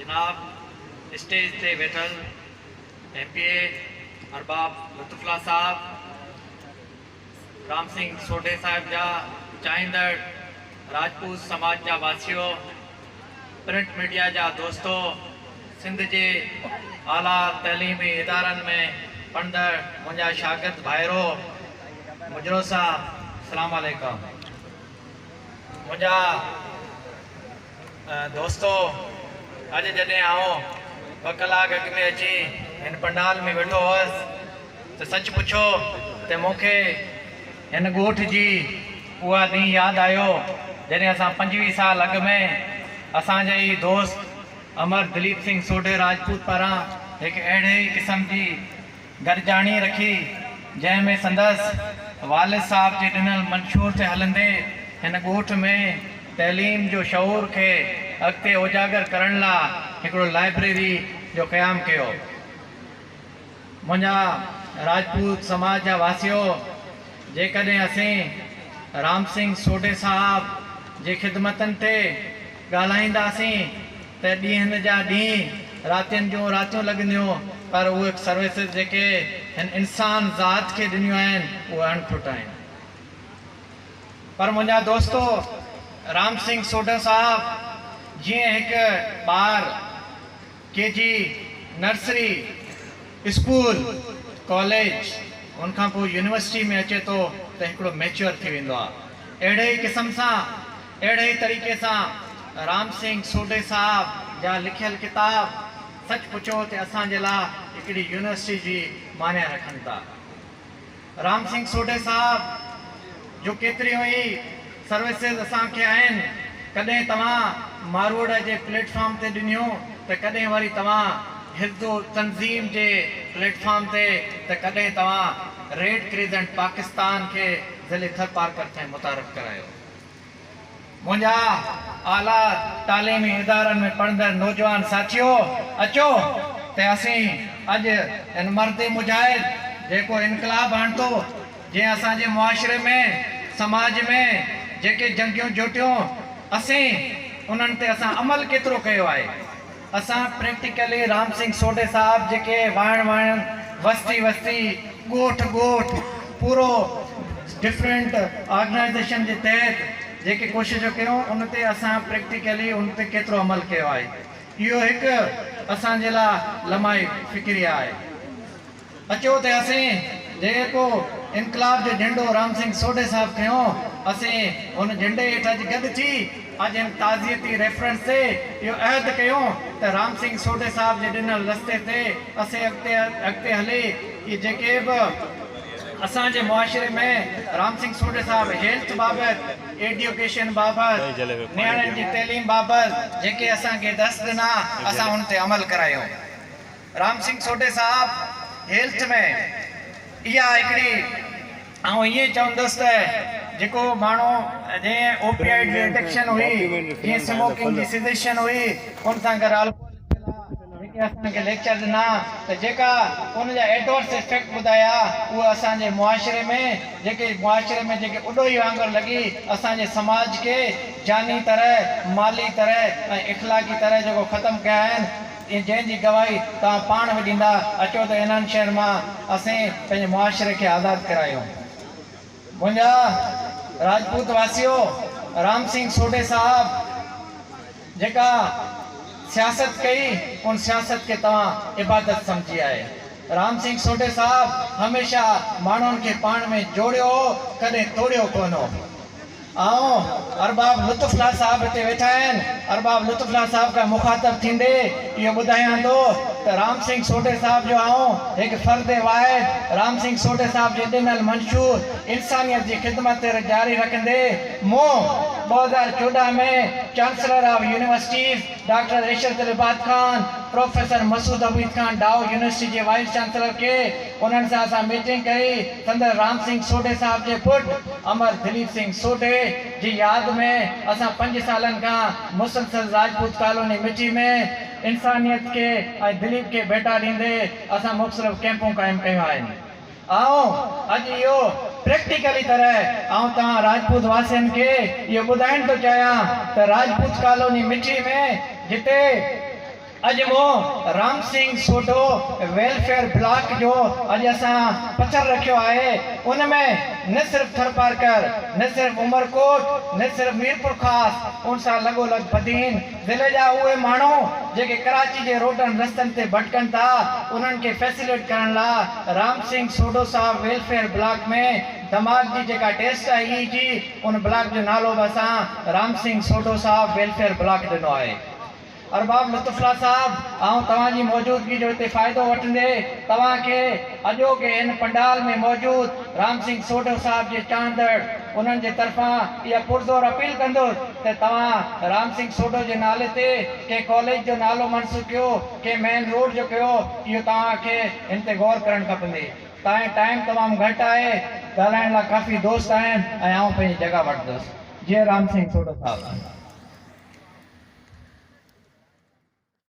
جناب اسٽيج تي ويٺل ايم پي اي ارباب لطف الله صاحب، رام سنگهه سوڍي صاحب جا چاهيندڙ راجپوت سماج جا واسيو، پرنٽ ميڊيا جا دوستو، سنڌ جي اعليٰ تعليمي ادارن ۾ پڙهندڙ منهنجا شاگرد ڀائرو، مجرو صاحب السلام عليڪم. منهنجا دوستو، اڄ جڏهن آئون ٻه ڪلاڪ اڳ ۾ اچي هن پنڊال ۾ ويٺو هئس ته سچ پڇو ته مون کي هن ڳوٺ جي اها ڏينهن ياد آيو جڏهن اسان 25 سال اڳ ۾ اسان جي ئي دوست امر دليپ سنگهه سوڍي راجپوت پاران هڪ اهڙي ئي قسم جي گڏجاڻي رکي، جنهن ۾ سندس والد صاحب جي ڏنل منشور تي هلندي هن ڳوٺ ۾ تعليم جو شعور کي اڳتي اجاگر ڪرڻ لا هڪڙو لائبريري جو قيام ڪيو. منهنجا راجپوت سماج جا واسيو! جيڪڏهن اسين رام سنگهه سوڍي صاحب جي خدمتن تي ڳالهائينداسين ته ڏينهن جا ڏينهن، راتين جون راتيون لڳنديون، پر اهي سروسز جيڪي هن انسان ذات کي ڏنيون آهن، اهي اڻ کٽ آهن. پر منهنجا دوستو، رام سنگهه سوڍو صاحب جيئن هڪ ٻار ڪي جي، نرسري، اسڪول، ڪاليج، ان کان پوء يونيورسٽي ۾ اچي ٿو ته هڪڙو ميچوئر ٿي ويندو آهي. اهڙي ئي قسم سان، اهڙي ئي طريقي سان رام سنگهه سوڍي صاحب جا لکيل ڪتاب سچ پڇو ته اسان جي لاء هڪڙي يونيورسٽي جي معنيٰ رکن ٿا. رام سنگهه سوڍي صاحب جون ڪيتريون ئي سروسز اسان کي آهن، ڪڏهن توهان ماروئڙا جي پليٽ فارم تي ڏنيون ته ڪڏهن وري توهان حزب تنظيم جي پليٽ فارم تي ته ڪڏهن توهان ريڊ ڪريزنٽ پاڪستان کي ضلعي ٿرپارڪر تائين متعارف ڪرايو. منهنجا اعليٰ تعليمي ادارن ۾ پڙهندڙ نوجوان ساٿيو! اچو ته اسين اڄ ان مرد مجاهد جيڪو انقلاب آڻتو، جنهن اسان جي معاشري ۾، سماج ۾ جيڪي جنگيون جوٽيون، اسين انهن تي اسان عمل ڪيترو ڪيو آهي؟ اسان پريڪٽيڪلي رام سنگهه سوڍي صاحب جيڪي واهڻ واهڻ، وستي وستي، ڳوٺ ڳوٺ پورو ڊفرنٽ آرگنائيزيشن جي تحت جيڪي ڪوششون ڪيون ان تي اسان پريڪٽيڪلي ان تي ڪيترو عمل ڪيو آهي اهو هڪ اسان جي لا لمحه فڪريه آهي. اچو ته اسين جيڪو انقلاب جو جهنڊو رام سنگهه سوڍي صاحب کنيو، اسين ان جهنڊي هيٺ اڄ گڏ ٿي اڄ هن تعزيتي ريفرنس تي اهو عهد ڪيون ته رام سنگهه سوڍي صاحب جي ڏنل رستي تي اسين اڳتي اڳتي هلي اهي جيڪي به اسان جي معاشري ۾ رام سنگهه سوڍي صاحب هيلٿ بابت، ايڊيوڪيشن بابت، نياڻين جي تعليم بابت جيڪي اسان کي درس ڏنا اسان ان تي عمل ڪرايون. رام سنگهه سوڍي صاحب هيلٿ ۾ اها هڪڙي آئون ائين چوندس ته جيڪو ماڻهو جنهن اوپيائڊ جي ايڊڪشن هئي جيئن سموڪنگ جي سيزيشن هئي ان سان گڏ الڪوهل جي لاء جيڪي اسان کي ليڪچر ڏنا ته جيڪا ان جا ايڊورس افيڪٽ ٻڌايا اهي اسان جي معاشري ۾ جيڪي معاشري ۾ جيڪي اڏوهي وانگر لڳي اسان جي سماج کي جاني طرح مالي طرح ۽ اخلاقي طرح جيڪو ختم ڪيا آهن جنهن جي گواهي توهان پاڻ به ڏيندا، اچو ته انهن شين مان اسين پنهنجي معاشري کي آزاد ڪرايون. منهنجا راجپوت واسيو، رام سنگهه سوڍي صاحب جيڪا سياست ڪئي، ان سياست کي توهان عبادت سمجهي آهي. رام سنگهه سوڍي صاحب هميشه ماڻهن کي پاڻ ۾ جوڙيو هو، ڪڏهن توڙيو ڪونه هو. آئون ارباب لطف الله صاحب هتي ويٺا آهن، ارباب لطف الله صاحب کان مخاطب ٿيندي اهو ٻڌايان ٿو ته رام سنگهه سوڍي صاحب جو آئون هڪ فرد واحد رام سنگهه سوڍي صاحب جي ڏنل منشور انسانيت جي خدمت تي جاري رکندي مون 2014 ۾ chancellor of universities doctor Ishrat ul Ibad Khan, professor Masood Ubaid Khan Dow university جي وائيس چانسلر کي انهن سان اسان ميٽنگ ڪئي. سندس رام سنگهه سوڍي صاحب جي پٽ امر دليپ سنگهه سوڍي جي ياد ۾ اسان 5 سالن کان مسلسل راجپوت ڪالوني مٺي ۾ انسانيت کي ۽ دليپ کي ڀيٽا ڏيندي اسان مختلف ڪئمپون قائم ڪيون آهن. آئون اڄ اهو پريڪٽيڪلي طرح آئون توهان راجپوت واسين کي اهو ٻڌائڻ ٿو چاهيان ته راجپوت ڪالوني مٺي ۾ جتي. اڄ مون رام سنگهه سوڍو ويلفيئر بلاڪ جو اڄ اسان پٿر رکيو آهي ان ۾ نه صرف ٿرپارڪر نه صرف عمرڪوٽ نه صرف ميرپورخاص ان سان لڳو لڳ بدين ضلعي جا اهي ماڻهو جيڪي ڪراچي جي روڊن رستن تي ڀٽڪن ٿا انهن کي فيسليٽ ڪرڻ لا رام سنگهه سوڍو صاحب ويلفيئر بلاڪ ۾ دماغ جي جيڪا ٽيسٽ آهي اي جي ان بلاڪ جو نالو به اسان رام سنگهه سوڍو صاحب ويلفيئر بلاڪ ڏنو آهي. ارباب لطف الله صاحب، آئون توهان جي موجودگي جو هتي فائدو وٺندي توهان کي اڄوڪي هن پنڊال ۾ موجود رام سنگهه سوڍو صاحب جي چاهندڙ انهن جي طرفان اها پرزور اپيل ڪندس ته توهان رام سنگهه سوڍو جي نالي تي ڪنهن ڪاليج جو نالو منسوب ڪيو ڪنهن مين روڊ جو ڪيو اهو توهان کي هن تي غور ڪرڻ کپندي. تائين ٽائيم تمام گهٽ آهي ڳالهائڻ لاء ڪافي دوست آهن ۽ آئون پنهنجي جڳهه وٺندس. جئي رام سنگهه سوڍو صاحب.